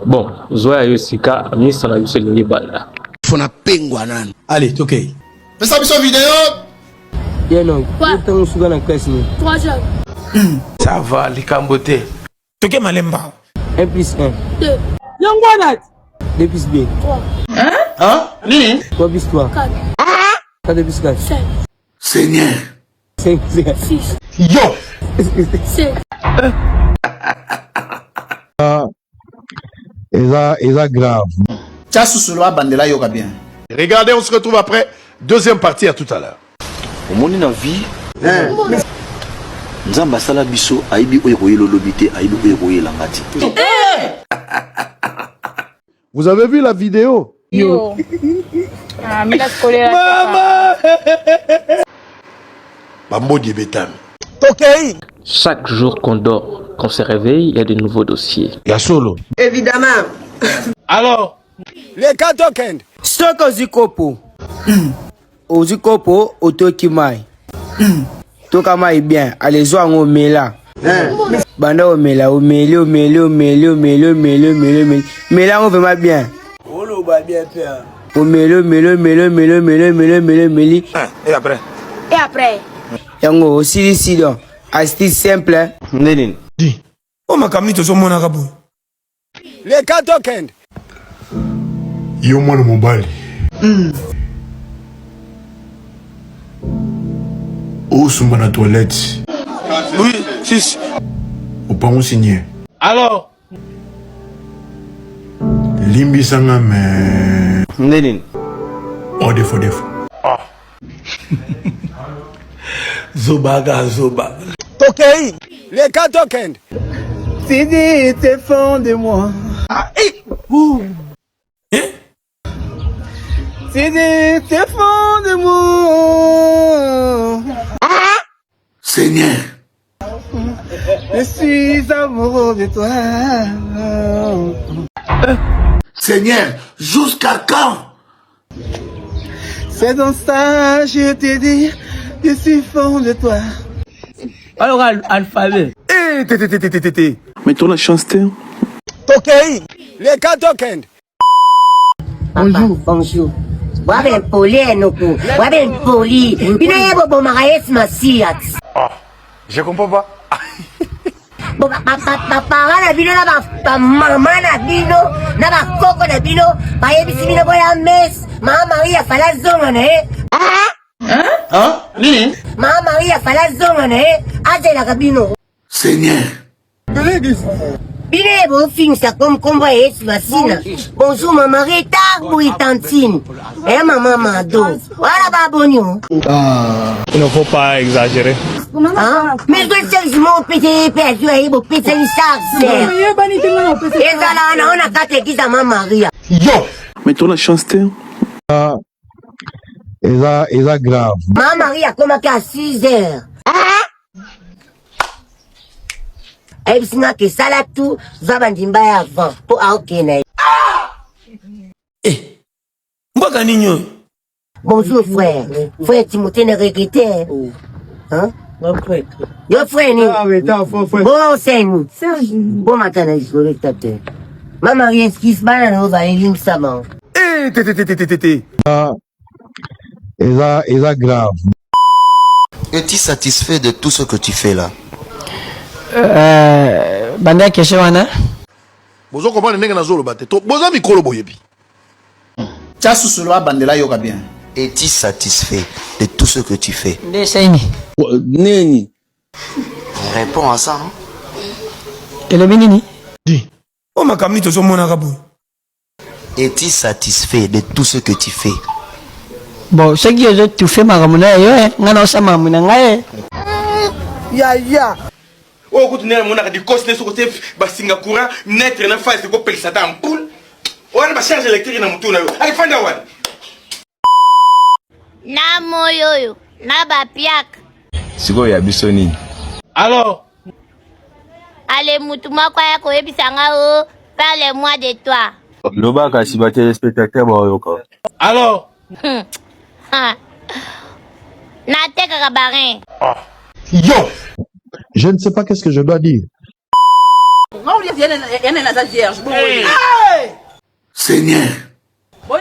Bon, zwa ya yo sika, misa na biso elingi ebanda. Faut na pengwa nanu. Allez, tokei. Pesa biso video. Ye non, yo ntango suka na classe nini? Troisième. Ça va, likambo te. Toke malemba. 1 plus 1. 2. Yango wana 2 plus 2. 3. Hein? Hein? Nini? 3 plus 3. 4. 4 plus 4. 5. Seigneur. 5 6. Yo. 7. Eza eza grave. Tia susulu abandela yoka bien. Regardez, on se retrouve après. Deuxième partie, à tout à l'heure. Omoni na vie Nzambe asala biso ayebi oyo ekoyela olobi te ayebi oyo ekoyela nga te. Vous avez vu la vidéo Yo. Ah, mila kolela. Mama Bambodi ebetami. Tokei. Chaque jour qu'on dort, qu'on se réveille, il y a de nouveaux dossiers. Ya solo. Évidemment. Alors Leka tokende. Soki ozwi kopo, ozwi kopo otoki mai. Toka mai bien, ale zwa yango omela. Banda omela, omeli, omeli, omeli, omeli, omeli, omeli, omeli. Mela yango vraiment bien. Oloba bien père. Omeli, omeli, omeli, omeli, omeli, omeli, omeli, omeli. Et après Et après Yango osilisi donc. Astuce simple. Nde nini? Di. O makambo nini tozomonaka boye? Leka tokende. Yo mwana mobali. Osumba na toilette. Oui, 6. Opangusi nye. Alors Limbisa nga mais Nde nini? o defo defo. Zoba zoba. Tokei. Leka tokende. Sidi te fond de moi. Ah, eh. Ouh. Eh? Sidi te fond de moi. Ah! Seigneur. Je suis amoureux de toi. Seigneur, jusqu'à quand? C'est dans ça, je te dis, je suis fond de toi. Alors, alphabet. Eh, te te te te te te. Mais tourne la chance te. Tokei. Leka tokende. Bonjour. Bonjour. Bwabe mpoli enoko. Bwabe mpoli. Bino ye bobomaka Yesu Masiya. Ah, je comprends pas. Bo ba ba ba ba parents na bino na ba ba mama na bino na ba koko na bino bayebisi bino boya messe. Mama Maria fala zonga na ye. Hein? Nini? Mama Maria fala zonga na ye azelaka bino. Seigneur. Bino ye bofingisa comme kombo ya Yesu Masina. Bonjour mama retard boye tantine. Eh mama Mado. Wana baboni o. Il ne faut pas exagérer. Hein? Mais zo charge mo opesa ye mpe azwi aye bopesani charge. Ezala na ona kati eglise ya mama Maria. Yo. Mais tourne la chance te. Eza eza grave. Mama Maria akomaki à 6 heures. Ayebisi nga ke sala tout zwa bandimba ya avant mpo aokende na ye. Eh. Mboka nini oyo? Bonjour frère. Frère Timothée ne regrette. Hein? Yo frère nini? Bon seni. Bon matin na isole tate. Mama Marie excuse bana na yo bayelimbisa bango. Eh, te te te te te te. Eza eza grave. Es-tu satisfait de tout ce que tu fais là? Euh, banda question wana. Bozo comprendre ndenge nazoloba te. To boza mikolo boyebi. Tia susulu abandela yoka bien. Es-tu satisfait de tout ce que tu fais? Nde saini. Nini? Réponds à ça. Hein? Elobi nini? Di. O makambo nini tozomonaka boye? Es-tu satisfait de tout ce que tu fais? Bon, soki ozo tufe makambo na yo, eh, nga na osala makambo na ngai. Eh. Yaya. Oyo kutu nde namonaka dikosi nde soki otie basinga courant netre na phase ekopelisa ata ampoule wana ba charge électrique na motu na yo alifanda wana Na moyo oyo na ba piaka. Sikoyo ya biso nini? Alors Ale mutu moko aya koyebisa nga o oh, parle moi de toi. Loba kasi ba téléspectateurs baoyoka. Alors natekaka barin. Ah. Yo. Je ne sais pas qu'est-ce que je dois dire. Seigneur.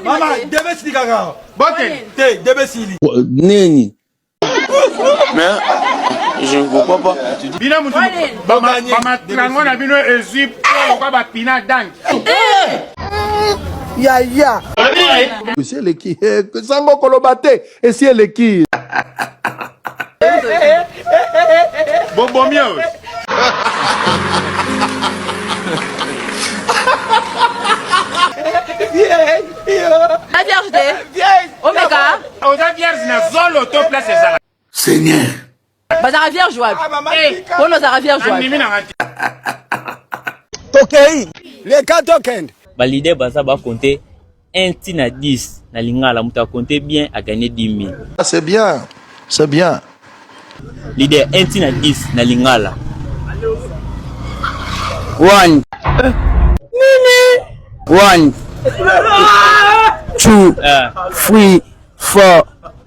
Mama, debe sili kaka. Bote, te, debe sili. Nini? Mais je ne comprends pas. Bino mutu bamatango na bino ezwi kwa bapina dank. Yaya. Esi eleki. Sango koloba te. Esi eleki. Bobomi oyo. Vierge te. Omeka. Oza vierge na zolo to place ezala. Seigneur. Bazalaka vierge wapi? Mpona ozalaka vierge wapi? Andimi nanga te. Tokei. Leka tokende. Ba leader baza ba compter 1 ti na 10 na lingala moto a compter bien a gagner 10 000. C'est bien. C'est bien. Leader 1 ti na 10 na lingala. 1 1 2 3 4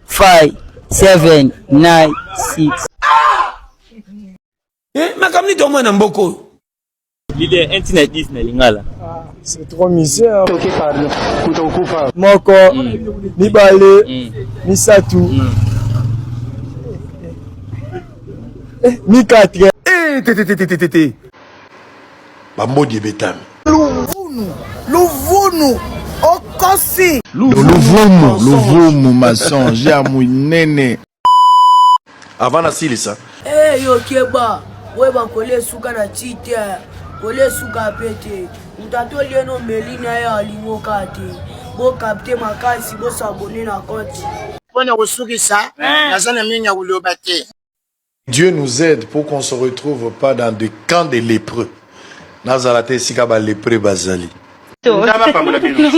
5 7 9 6. Eh, makambo nini tomona na mboka oyo? Leader 1 ti na 10 na lingala. C'est trop misère. Moko, mibale, misatu, mikatre. Eh, te te te te te te. Bambodi ebetami. Luvunu, Luvunu, okosi. Luvumu, luvumu mensonge ya munene. Avant nasilisa. Eh, yo keba oyeba kolia esuka na ti te, kolia esuka pe te. Moto ata olie no omeli na ye alingo kaka te. Bokapte makasi, bosabone na compte. Mpo na kosukisa, naza na mingi ya koloba te. Dieu nous aide pour qu'on se retrouve pas dans des camps de lépreux. Nazala te esika ba lépreux bazali. Nzambe apambola bino.